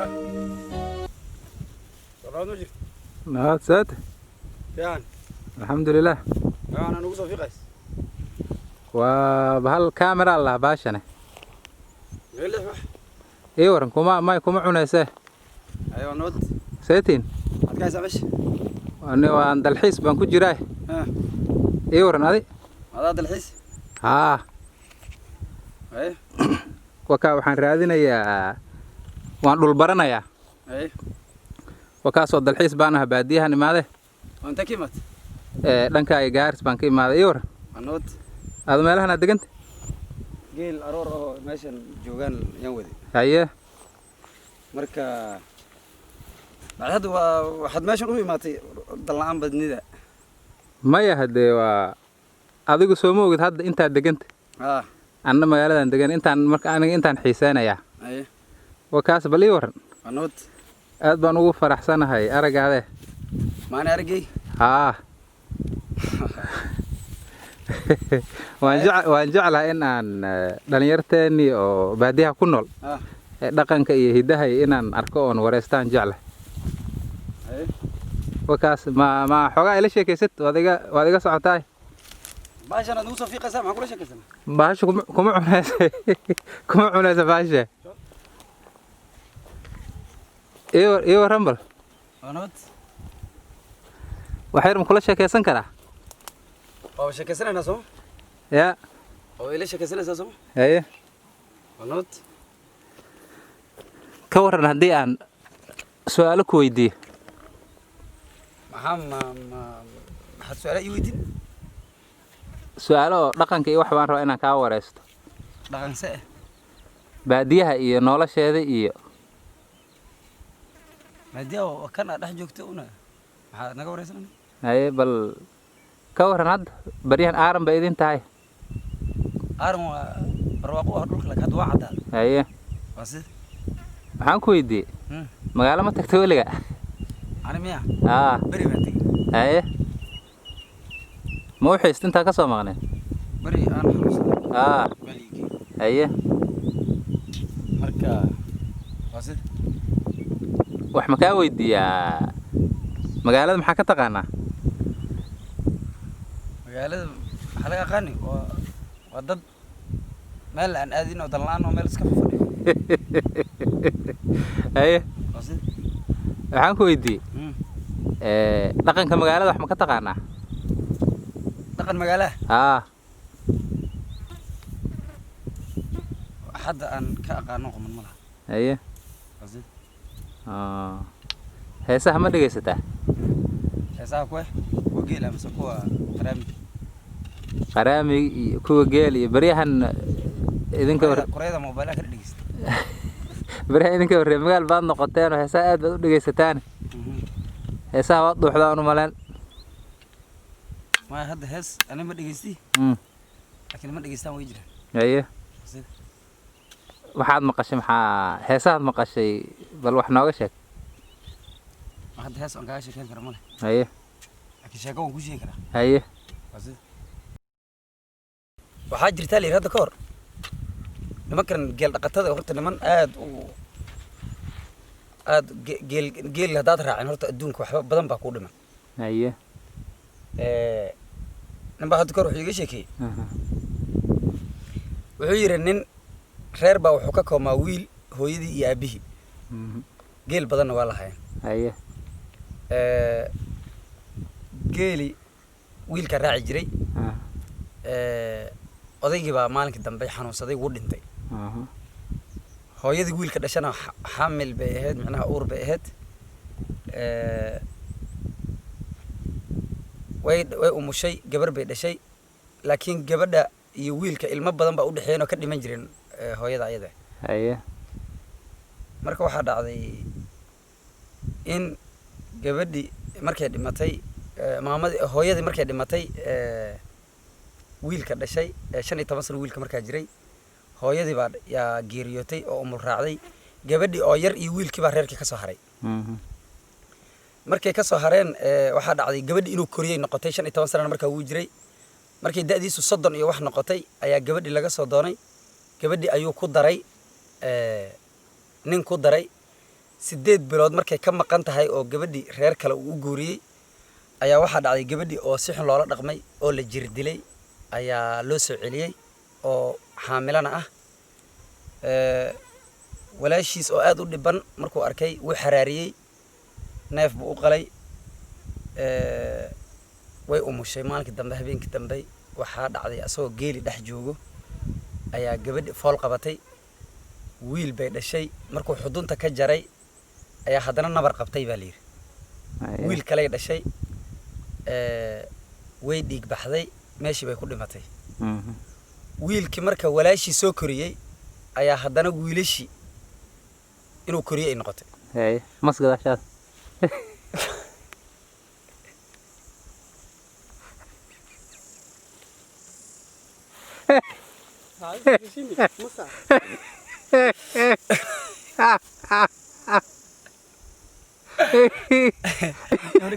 Ya. Nabad ma jirto? Nabad saate. Fiican. Alxamdulilah. Waxaana nugu soo fiiqays. Waa bahal camera lah baashane. Meel lix wax. Ii waran, kuma may kuma cunaysee? Ayo, nabad. Seetiin. Maxaad ka haysaa meesha? Ani waan dalxiis baan ku jiraa. Ii waran adi. Adaa dalxiis? Haa. Haye. Wakaa waxaan raadinayaa, waan dhul baranayaa. Haye. Wakaasoo dalxiis baan ah, baadiyahan imaade. Waa intee ka imaad? Ee, dhankaaga Gaaris baan ka imaaday. Ii waran. Waa nabad. Aad meelahan aad deganta? Geel aroor oo meeshan joogaan yaan waday. Haye. Marka bacdi hadda waa waxaad meeshan u imaatay dal la'aan badnida. Maya, haddee waa adigu soo ma ogid hadda intaad deganta. Anna magaaladan degan intaan, marka aniga intaan xiiseynayaa. Haye. Wakaas, bal ii waran. Waa nabad. Aad baan ugu faraxsanahay aragaade. Maani aragay? Haa, waan jeclahay in aan dhalinyarteennii oo baadiyaha ku nool ee dhaqanka iyo hiddaha iyo inaan arko oon wareystaan jeclahay. Haye. Wakaas, ma xoogaa ila sheekaysad? Waad iga socotaay. Baashan aad nugu soo fiiqaysaa, maxaan kula sheekaysanaa? Bahasha kuma cunaysa, kuma cunaysa bahasha. Ii warran bal. Waa nabad. Wax yar ma kula sheekaysan karaa? Waa sheekaysanaynaa sooma? Ya. Waa ila sheekaysanaysaa sooma? Haye. Waa nabad. Ka warran haddii aan su-aalo ku weydiiyo? Maxaa ma ma maxaad su-aala ii weydiin? Su-aalo oo dhaqanka iyo wax baan rabaa inaan kaa wareysto. Dhaqanse eh? Baadiyaha iyo nolosheeda iyo. Maadiya oo kan aad dhex joogto una maxaad naga wareysanayna? Haye, bal ka warran hadda baryahan aaran bay idin tahay. Aaran waa barwaaqo ah dhulka, laakiin hadda waa caddaada. Haye. Waa sida. Maxaan ku weydiiyey? Magaalo ma tagta weliga? Ani miya? Aa. Beri baan tegey. Haye, ma u xiist intaa ka soo maqneen? Beri aan xanuunsaday baa liigey. Haye. Marka waa sida. Wax ma kaa weydiiyaa, magaalada maxaa ka taqaanaa? Magaalada maxaa laga aqaani? Waa dad meel aan aadin oo dan la-aan oo meel iska fadhiyo. Haye. Waa sida. Waxaan ku weydiiyey, dhaqanka magaalada wax ma ka taqaanaa? Dhaqan magaalaha? Aa. Hadda aan ka aqaano quman ma laha. Haye. Waa sida. Heesaha ma dhegaysataa? Heesaha kuwa geela mise kuwa qaraami? Qaraamiga iyo kuwa geel iyo baryahan idinka Kureeda moobaylaa ka dhegeysta. Baryahan idinka horreey magaal baad noqoteen oo heesaha aad baad u dhegaysataan. Heesaha waad dhuuxdaan u maleen. Maya, hadda hees ani ma dhegeysti, laakiin ma dhegeystaan, way jiraan. Haye. Waa sida. Waxaad maqashay, maxaa heesahaad maqashay? Bal wax nooga sheeg. Ma hadda hees aan kaaga sheekeyn kara male, Haye. laakiin sheeko waan kuu sheegi karaa. Haye. Waa sida. Waxaa jirtaa la yidhi hadda ka hor nimankan geel dhaqatada, horta niman aad u aad geel haddaad raacin, horta adduunka waxba badan baa kuu dhiman. Haye. Nin baa hadda ka hor wuxuu iiga sheekeeyey. Wuxuu yidhi nin reer baa wuxuu ka koobmaa wiil, hooyadii iyo aabbihii. Geel badanna waa lahaayeen. Haye. Geeli wiilka raaci jiray. Odaygii baa maalinkii dambe xanuunsaday, wuu dhintay. Hooyadii wiilka dhashana xaamil bay ahayd, micnaha uur bay ahayd. Way umushay, gabar bay dhashay, laakiin gabadha iyo wiilka ilmo badan baa u dhexeeyeen oo ka dhiman jireen hooyada ayada. Haye. Marka waxaa dhacday in gabadhii markay dhimatay, maamadii hooyadii markay dhimatay, wiilka dhashay, 15 sano wiilka markaa jiray, hooyadii baa yaa geeriyootay oo umul raacday. Gabadhii oo yar iyo wiilkii baa reerkii ka soo haray. Markay ka soo hareen, waxaa dhacday gabadhii inuu koriyey noqotay. 15 sanana markaa wuu jiray. Markay da'diisu 30 iyo wax noqotay ayaa gabadhii laga soo doonay. Gabadhii ayuu ku daray, nin ku daray. 8 bilood markay ka maqan tahay oo gabadhii reer kale uu u guuriyey, ayaa waxaa dhacday gabadhii oo si xun loola dhaqmay oo la jir dilay ayaa loo soo celiyey oo xaamilana ah. Walaashiis oo aad u dhiban markuu arkay, wuu xaraariyey, neef buu u qalay. Way umushay maalinkii dambe. Habeenkii dambe waxaa dhacday asagoo geeli dhex joogo ayaa gabadhi fool qabatay, wiil bay dhashay. Markuu xudunta ka jaray ayaa haddana nabar qabtay baa la yidhi. Wiil kaley dhashay. Way dhiig baxday, meeshii bay ku dhimatay. Wiilkii marka walaashii soo koriyey ayaa haddana wiilashii inuu koriyey ay noqotay. Haye, mas gadaashaada.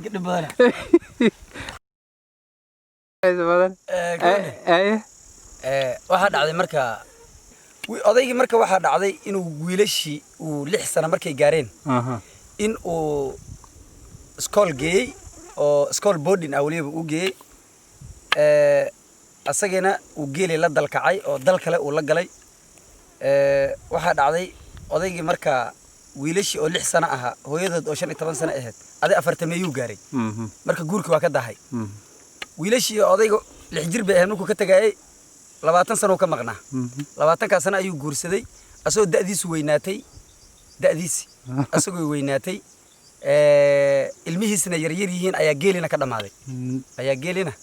Dhib badana. Badan. Haye. Waxaa dhacday marka odaygii marka waxaa dhacday inuu wiilashii uu 6 sano markay gaareen in uu iskool geeyey, oo iskool boarding ah weliba uu geeyey. Asagina uu geeli la dalkacay oo dal kale uu la galay. Waxaa dhacday odaygii marka wiilashii oo 6 sano ahaa, hooyadood oo 15 sano ahayd, aday afartameeyuu gaaray. Marka guurkii waa ka dahay. Wiilashii odayga 6 jir bay ahayd markuu ka tagayay, 20 sano uu ka maqnaa. 20-kaa sano ayuu guursaday asagoo da'diisu weynaatay, da'diisi asagoo weynaatay, ilmihiisna yaryar yihiin, ayaa geelina ka dhammaaday, ayaa geelina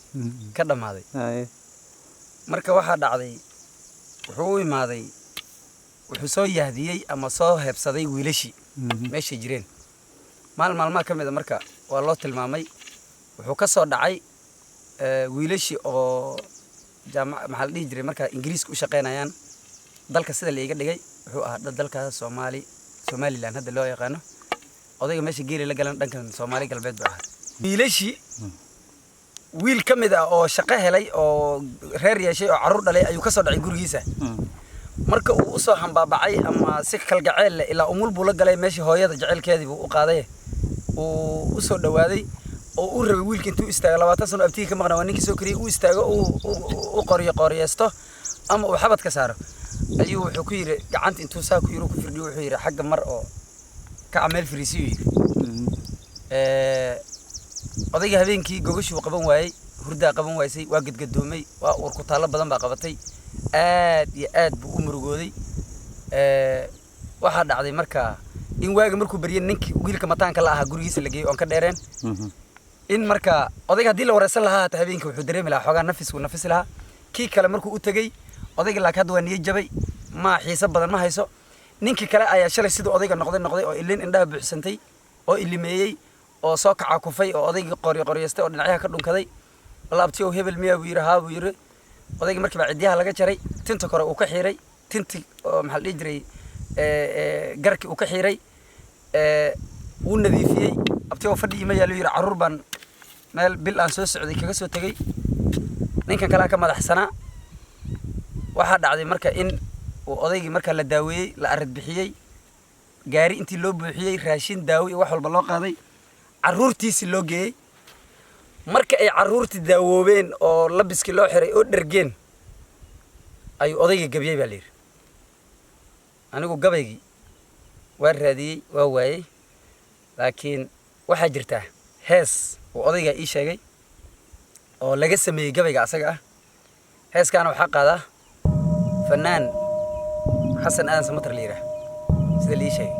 ka dhammaaday. Marka waxaa dhacday wuxuu u imaaday, wuxuu soo yahdiyey ama soo heebsaday wiilashii meeshay jireen. Maalin maalmaha ka mid a marka waa loo tilmaamay. Wuxuu ka soo dhacay wiilashii oo jaamac, maxaa la dhihi jiray, marka Ingiriiska u shaqaynayaan. Dalka sida la iiga dhigay wuxuu ahaa dalka Soomaali, Somaliland hadda loo yaqaano. Odayga meesha geeli la galan dhankan Soomaali Galbeed buu ahaa. Wiilashii wiil ka mid ah oo shaqo helay oo reer yeeshay oo carruur dhalay ayuu ka soo dhacay gurigiisa. Marka uu usoo hambaabacay ama si kalgaceel leh, ilaa umul buu la galay meeshii, hooyada jaceylkeedii buu u qaaday, uu usoo dhawaaday oo uu rabay wiilka intuu istaago, 20 sano abtigii ka maqnaa, waa ninkii soo koriyey, uu istaago, uu u qoriyo qoriyeysto ama uu xabad ka saaro, ayuu wuxuu ku yidhi gacanta intuu saa ku yiri ku firdhiyo, wuxuu yidhi, "Xagga mar oo kaca meel fariisiyuu," yidhi. Odayga habeenkii gogashuu qaban waayey, hurdaa qaban waysay, waa gadgadoomay, waa uur ku taallo badan baa qabatay, aad iyo aad buu u murugooday. Waxaa dhacday marka in waagi markuu baryay ninkii wiilka mataanka la ahaa gurigiisa la geeyey oon ka dheereen. In marka odayga haddii la wareysan lahaa hata habeenkii wuxuu dareemi lahaa xoogaa nafis, wuu nafisi lahaa. Kii kale markuu u tegey odayga, laakiin hadda waa niyo jabay, ma xiiso badan ma hayso. Ninkii kale ayaa shalay siduu odayga noqday noqday oo ilin indhaha buuxsantay oo ilimeeyey oo soo kaca kufay oo odaygii qori qoriyeystay oo dhinacyaha ka dhunkaday. "Laabtiyow, hebel miyaa?" buu yidhi. "Haa," buu yidhi. Odaygii markii baa cidyaha laga jaray, tinta kore uu ka xiiray, tinti oo maxaa la dhihi jiray, garkii uu ka xiiray, wuu nadiifiyey. "Abtiyow, fadhi ima yaallo," yidhi, "carruur baan meel bil aan soo socday kaga soo tegey." Ninkan kalea ka madaxsanaa. Waxaa dhacday marka in uu odaygii marka la daaweeyey, la arid bixiyey, gaari intii loo buuxiyey, raashin, daawo iyo wax walba loo qaaday, carruurtiisii loo geeyey. Marka ay carruurtii daawoobeen oo labiskii loo xiray oo dhergeen ayuu odayga gabyey baa la yidhi. Anigu gabaygii waa raadiyey, waa waayey, laakiin waxaa jirtaa hees uu odaygaa ii sheegay oo laga sameeyey gabayga asaga ah. Heeskaana waxaa qaadaa fanaan Xasan Aadan Samatar la yidhaah, sida la ii sheegay.